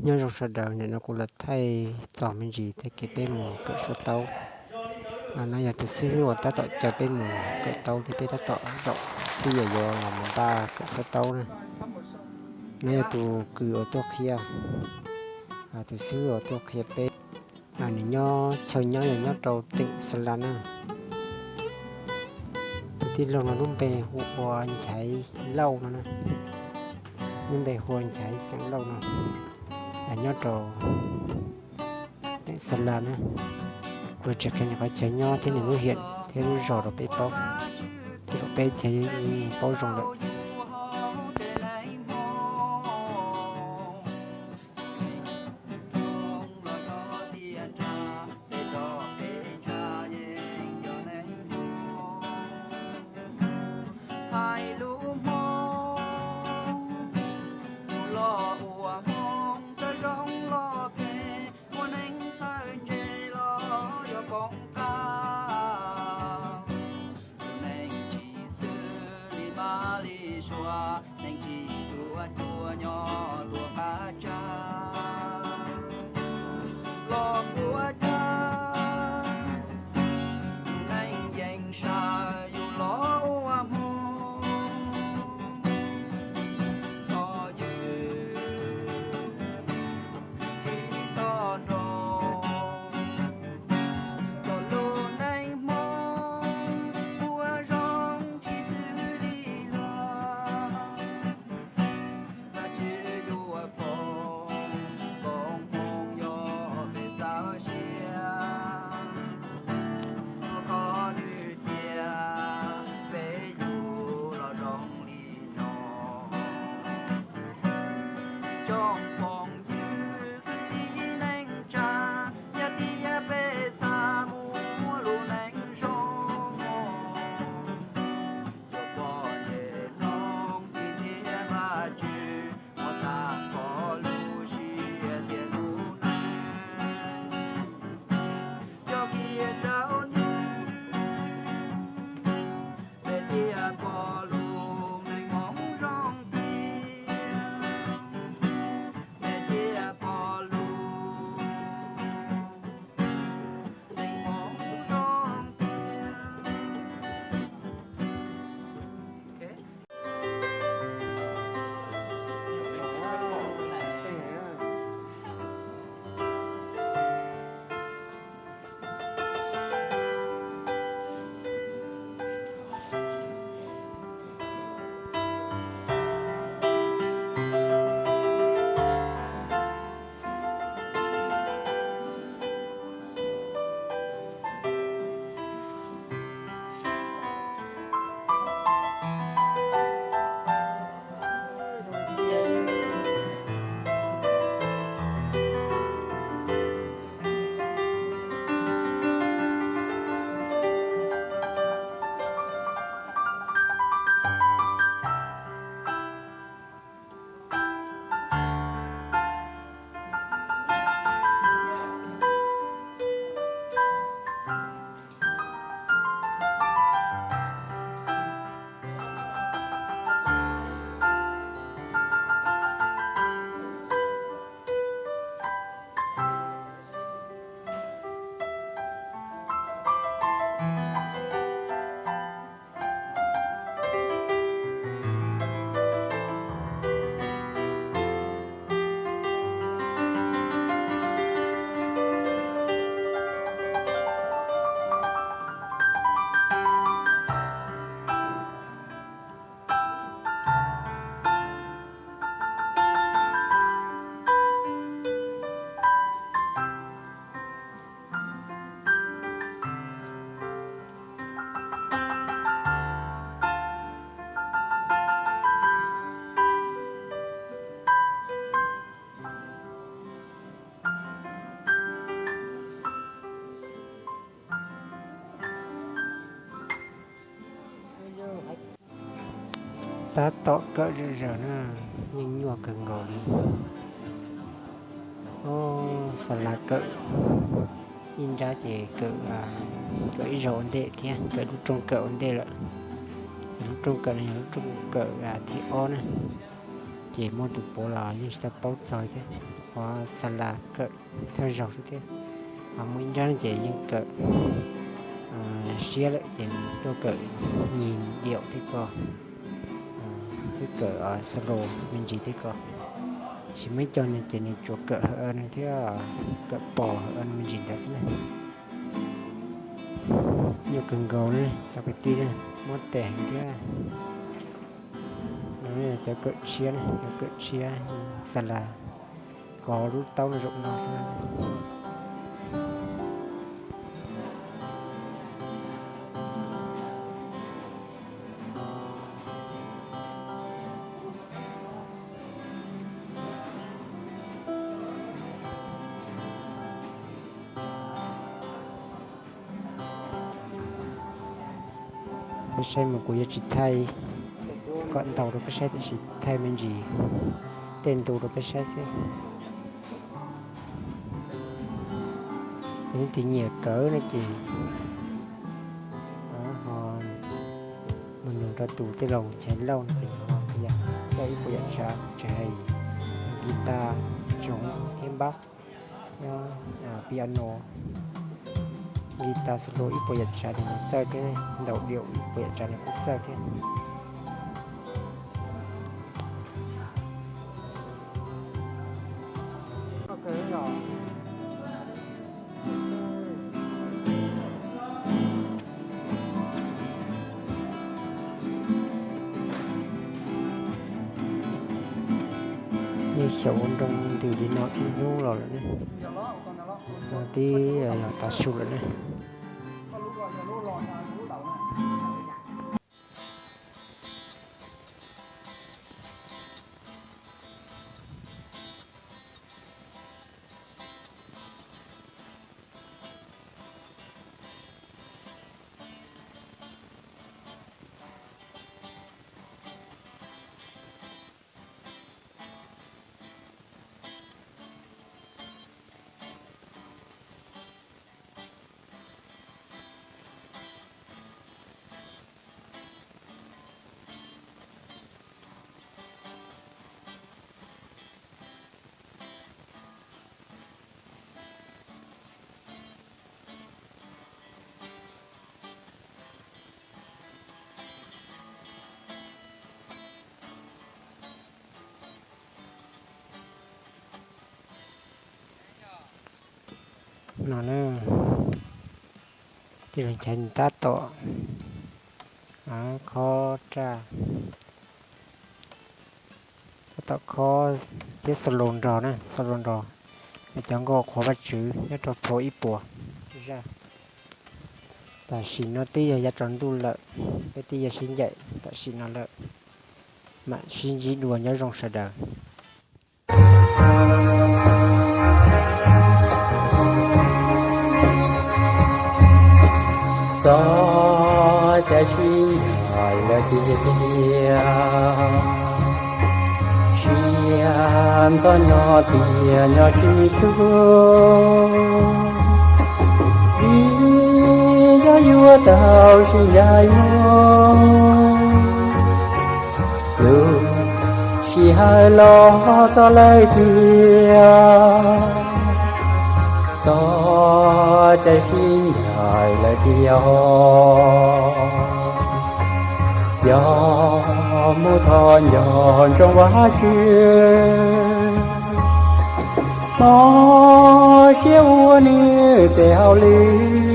Nyob zoo sawv daws, nim no kuv los thaij txog me ntsis tej kev peb mus kawm suab taub. No yog tus xib hwb uas tab tom caw peb mus kawm taub thiab peb tab tom zaum xib yaws yuav los mus npaj kawm suab taub na. No yog tus kws uas tuaj qhia, tus xib hwb uas tuaj qhia peb. Nws nyob chaw nyob yog nyob rau teem Xa Las na. Tus tij laug no lub npe hu ua Nchaiv Lauj no na. Lub npe hu ua Nchaiv Xeem Lauj no, nyob rau teem Xa Las na. Kuv tsis qhia nws qhov chaw nyob thiab nws lub hiam thiab lub zos rau peb paub, tej zaum peb txhia yeej paub zoo lawm. Hais lus Hmoob los ua Hmoob, txawj zoo los phem, muaj neeg txawj ntse los yog koom qab. Tus neeg tsis xws li Mab li Suav, neeg tsis tuaj tuaj nyob tuaj qab tsag los puas cag. Tus neeg yeej sav yus los ua Hmoob, txom nyem tsis txhob nrog. Txog lub neej Hmoob ua zoo tsis xws li luag, Vajtswv yuav foom koob hmoov yog peb txaus siab. Ua qhov nws tias peb yug los zoo li no. Tsoom phooj ywg kwv tij neej tsa, yog tias peb xav mus muaj lub neej zoo, yuav pom nce hloov tiv thaiv Vajtswv, muab tag nrho lub siab thiab lub neej coj kiag rau nws, peb thiaj pom lub neej Hmoob zoo tiag, peb thiaj pom lub neej Hmoob zoo tiag. Tab tom kawm zom zaws na, yeej nyuaj kawg nkaus li. Xa Las kawm ib nrab ces kawm, kawm ib zaug ua ntej thiab kawm lub rooj kawm ua ntej lawm. Lub rooj kawm no yog lub rooj kawm thib ob na. ces muaj tus puav los yeej tsis tau paub txog thiab, qhov xa las kawm thawj zaug xwb thiab. Ho muaj ib nrab no ces yeej kawm siab lawm ces nws tuaj kawm nyis diaum thiab ko, thiab kawm solo me ntsis thiab ko. Tiam sis muaj ib co no ces nws tsuas kawm hawm no thiab, kawm pos hawm no me ntsis ntawd xwb na. Nyuaj kawg nkaus ne cov kwv tij, muab tes heev thiab. Cov kawm tshiab ne, cov kawm tshiab xa las kov lub taub no zaum no xwb. Peb saib mas kuv yuav tsis thaij kom ntau rau peb saib, tiam sis thaij me ntsis tej ntu rau peb saib xwb. Yog leej twg nyiam kawm no ces ho mus nug rau tus tij laug Chais Lauj no ces nws ho txawj ib puas yam tsav, tsis hais guitar, tsoos thiab npab, nyob piano, guitar solo ib puas yam tsav nws txawj thiab, ntaus diaum ib puas yam tsav nws kuj txawj thiab. Yeej xyaum ua nroo ntws li no ib hnub los lawm ne. Tib yog tav su lawm ne. No na, tij laug Chais tab tom khob raj, tab tom khob thiab solo nrog na, solo nrog cov nkauj qhuas Vajtswv nyob rau phau ib puas zaj. Tam sim no twb yog yav tsaus ntuj lawm, peb twb yuav sib ncaim tam sim no lawm, mam sib ntsib dua, nyob zoo sawv daws. Txoj cai sib ncaim lawm tiag tiag, siab ntxov nyob tiag nyob tsis tuag, vim yog yuav tau sib ncaim mus. Lub sij hawm los txog lawm tiag, txoj cai sib ncaim lawm tiag. Yog mus thov nco ntsoov Vajtswv, mob siab ua nws tes hauj lwm.